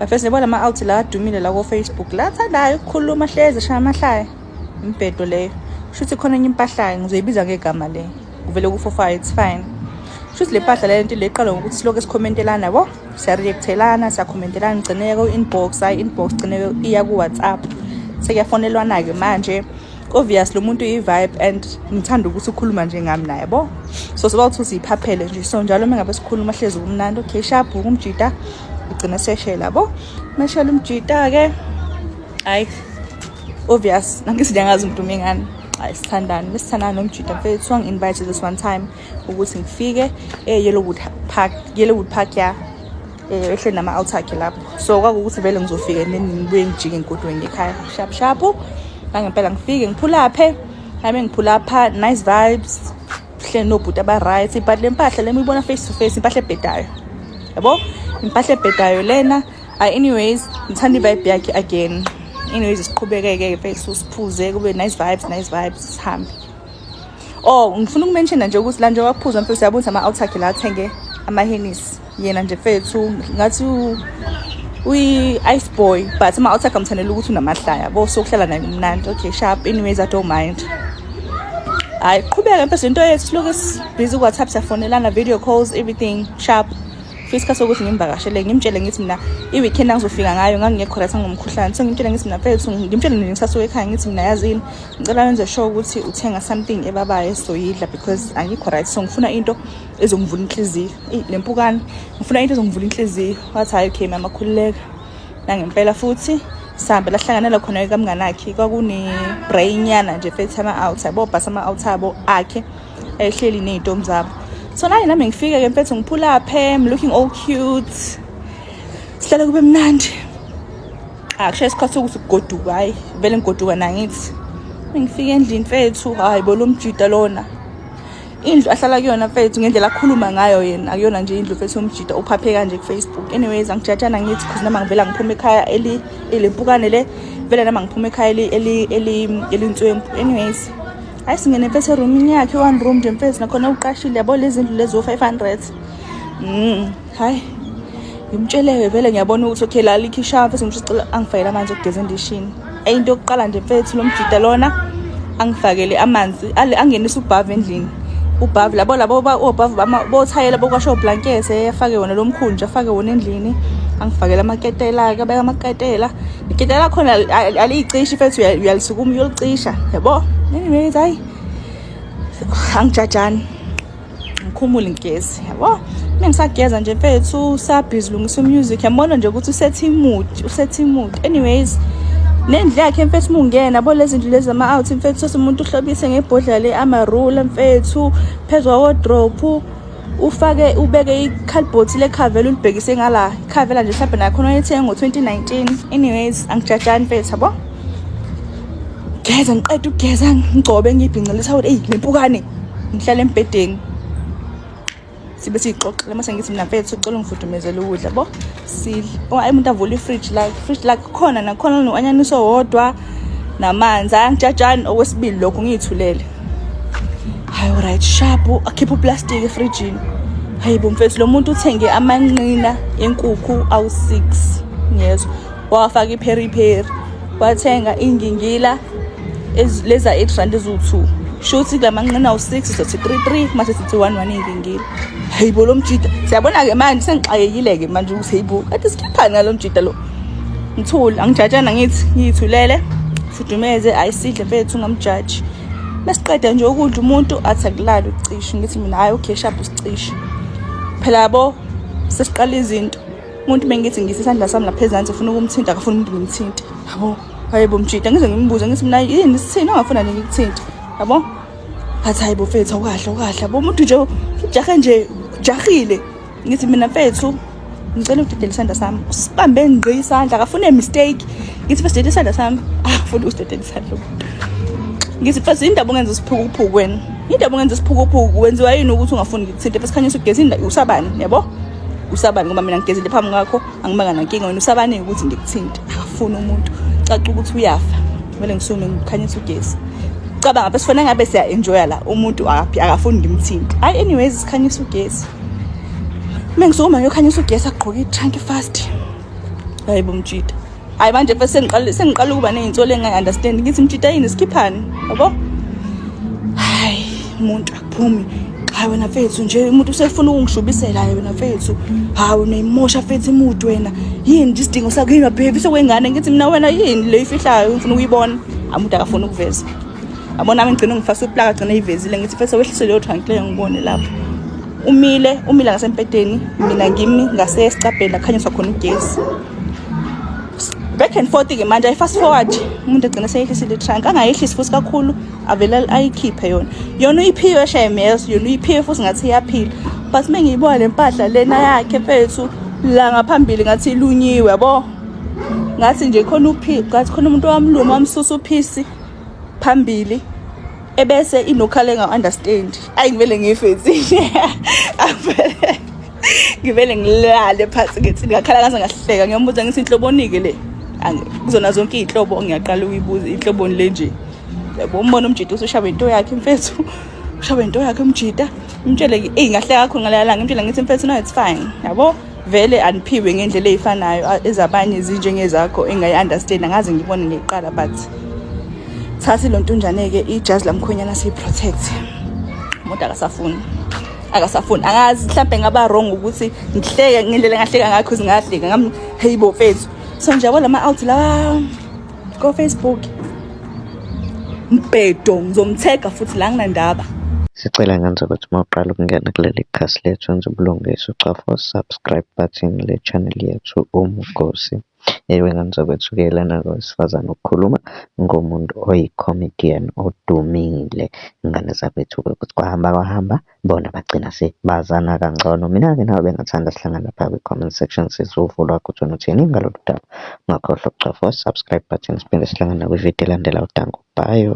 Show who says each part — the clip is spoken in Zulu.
Speaker 1: Bafethu, yabona ama-out la adumile la ko-Facebook la athandayo ukukhuluma, hlezi eshaya amahlaya, imibhedo leyo. Shuthi khona enye impahlayo, ngizoyibiza ngegama le, kuvele ku-four, it's fine. Shuthi le mpahla le, nto le iqala ngokuthi silokhu sikhomentelana, yabo, siya-reactelana, siyakhomentelana, ngigcineke ku-inbox. Hayi, inbox gcineke iya ku-WhatsApp, sekuyafonelwana-ke manje. Obvious, lo muntu uyi-vibe and ngithanda ukuthi ukhuluma nje ngami naye, yabo. So soba ukuthi siyiphaphele nje. So njalo uma ngabe sikhuluma, hlezi kumnandi. Okay, sharp, umjida ugcina seshela, yabo. Meshela umjida-ke, hayi, obvious, nangithi ngiyangazi umuntu umingane. Hayi, sithandane, mesithandana nomjida mfethu, wangi-invite this one time ukuthi ngifike e-Yellowwood Park, Yellowwood Park, ya, ehleli nama-out akhe lapho. So kwakuwukuthi vele ngizofika and then ngibuye ngijike, ngigoduke ngekhaya sharp sharp. Nangempela ngifike ngiphulaphe nami, ngiphulapha, nice vibes, hleli nobhuti aba-right. But le mpahla le, uyibona face to face, impahla ebhedayo, yabo, impahla ebhedayo lena. Hayi, anyways, ngithanda i-vibe yakhe again. Anyways, siqhubeke-ke mfethu, siphuze, kube nice vibes, nice vibes, sihambe. Oh, ngifuna uku-mentiona nje ukuthi la nje waphuza mfethu, yabona ukuthi ama-out akhe la athenge ama-Hennessy. Yena nje mfethu ngathi uyi-ice boy, but ama-out akhe amthandela ukuthi unamahlaya, yabo, so kuhlala naye kumnandi. Okay, sharp. Anyways, I don't mind. Hayi, qhubeka mfethu into yethu, silokhu sibhizi ku-WhatsApp, siyafonelana, video calls, everything sharp. Fika isikhathi sokuthi ngimvakashele, ngimtshele ngithi mina i-weekend angizofika ngayo ngangingekho right, ngomkhuhlane. So ngimtshele ngithi mina mfethu, ngimtshele nje ngisasuka ekhaya, ngithi mina yazini, ngicela wenze sure ukuthi uthenga something ebabayo esizoyidla because angikho right, so ngifuna into ezongivula inhliziyo. Eyi, le mpukane, ngifuna into ezongivula inhliziyo. Wathi hhayi, okay mama, khululeka. Nangempela futhi sihambe lahlanganela khona kamnganakhe, kwakune-brainyana nje fethu, ama-out, yabo, bhasi ama-out abo akhe ehleli ney'ntombi zabo. So naye nami ngifike-ke mfethu, ngiphulaphe, I'm looking all cute, sihlale kube mnandi. Akushaya isikhathi sokuthi kugoduka. Hhayi, vele ngigoduka nangithi ngifike endlini mfethu, hhayi bo, lo mjida lona, indlu ahlala kuyona mfethu, ngendlela akhuluma ngayo yena, akuyona nje indlu mfethu yomjida uphaphe kanje ku-Facebook. Anyways, angijatshana ngithi cause noma ngivela ngiphuma ekhaya elempukane le, vele noma ngiphuma ekhaya elintswempu. Anyways, hayi, singene mfethu erumini yakhe, one room nje mfethu, nakhona uqashile, yabo, lezi ndlu lezi o-500. Hayi, ngimtshele vele, ngiyabona ukuthi okay, la likhisha mfethu, ngisho sicela angifakele amanzi okugeza endishini. Eyi, into yokuqala nje mfethu, lo mjida lona angifakele amanzi, angenise ubhavu endlini, ubhavu labo labo obhavu bothayela bokwasha oblankethe, afake wona lo mkhulu nje, afake wona endlini, angifakele amaketela-ke, abeka amaketela, iketela lakhona aliyicishi mfethu, uyalisukuma uyolicisha, yabo. Anyways, hayi, angijajani, ngikhumule, ngigeze, yabo. Mengisageza nje mfethu, sabhizi lungisa music, yambona nje ukuthi usethe i-mood, usethe i-mood. Anyways, nendlu yakhe mfethu, uma ungena, yabo, lezi ndlu lezi ama-out mfethu, sose umuntu uhlobise ngebhodlela le-Amarula mfethu, phezu kwa-wardrobe ufake, ubeke ikhalibhothi lekhavela, ulibhekise ngala, ikhavela nje mhlawumbe nakhona oyithenga ngo-2019. Anyways, angijajani mfethu, yabo. Geza, ngiqeda ukugeza, ngigcobe, ngiyibhincele ithawula, eyi, lempukane, ngihlala embhedeni, sibe siyixoxele. Mase ngithi mina mfethu, ucela ungifudumezele ukudla bo, sidle. Oh, hayi, umuntu avule ifridge la, fridge la khona nakhona no-anyanisi owodwa namanzi. Angijajani, okwesibili lokho, ngiyithulele. Hayi, alright, sharp, akhiphe uplastic efrijini. Hayi bo mfethu, lo muntu uthenge amanqina enkukhu awu-6, ngiyezwa, wawafaka i-peri peri, wathenga ingingila leza 8 rand eziwu-2, shuthi kula manqina awu-6 sothi 3 3, mase sithi 1 1 ingingila. Hayi bo, lo mjida, siyabona-ke manje sengixakekile-ke manje ukuthi hayi bo, kade sikhiphani ngalo mjida lo. Ngithule, angijatshana, ngithi ngiyithulele, fudumeze, ayisidle mfethu, ungamjaji. Mesiqeda nje ukudla, umuntu athi akulali ucishe. Ngithi mina hhayi, okay, sharp, usicishe phela, yabo, sesiqala izinto. Umuntu mengithi ngisi isandla sami lapha ezansi, ufuna ukumthinta, akafuni umuntu ngimthinte, yabo. Hayi bo mjida, ngize ngimbuze, ngithi mina yini, sithini ongafuna nje ngikuthinte, yabo. Athi hayi bo mfethu, awukahle, awukahle, yabo, umuntu nje ujahe nje, jahile. Ngithi mina mfethu, ngicela udedele isandla sami, usibambe ngqi isandla, akafune mistake. Ngithi first dedela isandla sami, afuna ukusidedela isandla umuntu. Ngithi first, indaba ungenza isiphukuphuku wena, indaba ungenza isiphukuphuku, wenziwa yini ukuthi ungafuni ngikuthinte? Bese khanyisa ugezi, usabani, yabo, usabani? Ngoba mina ngigezile phambi kwakho, angibanga nankinga, wena usabani ukuthi ngikuthinte? Akafuni umuntu, caca ukuthi uyafa. Kumele ngisume ngikhanyise ugesi. Cabanga bese fanele ngabe siya-enjoya la, umuntu akafuni ngimthinte. Hayi, anyways, sikhanyisa ugesi. Uma ngisukuma ngiyokhanyisa ugesi, agqoke i-trunk fast. Hayi bo mjita, hayi manje mfethu sengiqala ukuba ney'nsolo engayi-understand. Ngithi mjita yini sikhiphani yabo? Hayi umuntu akuphumi. Hayi wena mfethu nje umuntu usefuna ukungishubisela. Hayi wena mfethu, hayi unayimosha mfethu imudu wena, yini nje isidingo sakho yini wabhebisa kwengane? Ngithi mina wena yini le ifihlayo ngifuna ukuyibona. Umuntu akafuni ukuveza, yabona. Nami ngigcine ngifasa uplaka, agcine eyivezile. Ngithi mfethu wehlise leyo trunk leyo ngibone lapho umile, umile ngasempedeni, mina ngimi ngasesicabheni lakhanyiswa khona ugesi. Back and forth-ke manje, ayi-fast forward, umuntu agcine seyehlisile i-trunk, angayehlisi futhi kakhulu, avele ayikhiphe yona. Yona uyiphiwe shame, yes, yona uyiphiwe futhi ngathi iyaphila, but uma ngiyibona le mpahla lena yakhe mfethu la ngaphambili ngathi ilunyiwe, yabo, ngathi nje khona uphi, ngathi khona umuntu wamluma wamsusa uphisi phambili ebese inokhala enga-understand. Ayi ngivele ngife, avele ngivele ngilale phansi ngithi ngakhala ngaze ngahleka. Ngiyombuza ngithi inhlobonike le? Kuzona zonke iy'nhlobo ngiyaqala ukuyibuza inhloboni le nje, yabo. Umbona umjita usushabe into yakhe mfethu, ushabe into yakhe umjita. Umtshele, eyi ngahleka kakhulu ngalala langa. Ngimtshele ngithi mfethu, no, it's fine, yabo, vele aniphiwe ngendlela ey'fanayo, ezabanye zinjengezakho engayi-understand, angaze ngibone ngiyiqala, but thatha ilo ntunjane-ke ijazi lamkhwenyana siyi-protect. Umuntu akasafuni, akasafuni. Angazi mhlampe ngaba wrong ukuthi ngihleke ngendlela engahleka ngakho, zingahleka ngami. Hey bo mfethu, so nje yabo lama out lawa ko-Facebook mbhedo, ngizomthega futhi la, nginandaba.
Speaker 2: Sicela ngenze ukuthi uma uqala ukungena kuleli khasi lethu wenze ubulungiswa ucofa u-subscribe button le channel yethu Umgosi. Ewe ngane zakwethu-ke lana wesifazane ukukhuluma ngomuntu oyi-comedian odumile ngane zakwethu-ke ukuthi kwahamba kwahamba bona bagcina sebazana kangcono. Mina-ke nawe bengathanda sihlangane lapha kwi-comment section sizwe uvo lwakho ukuthi wena uthini ngalolu daba. Ungakhohlwa ukucofa u-subscribe button siphinde sihlangane nakwividiyo elandelayo. Danko, bye.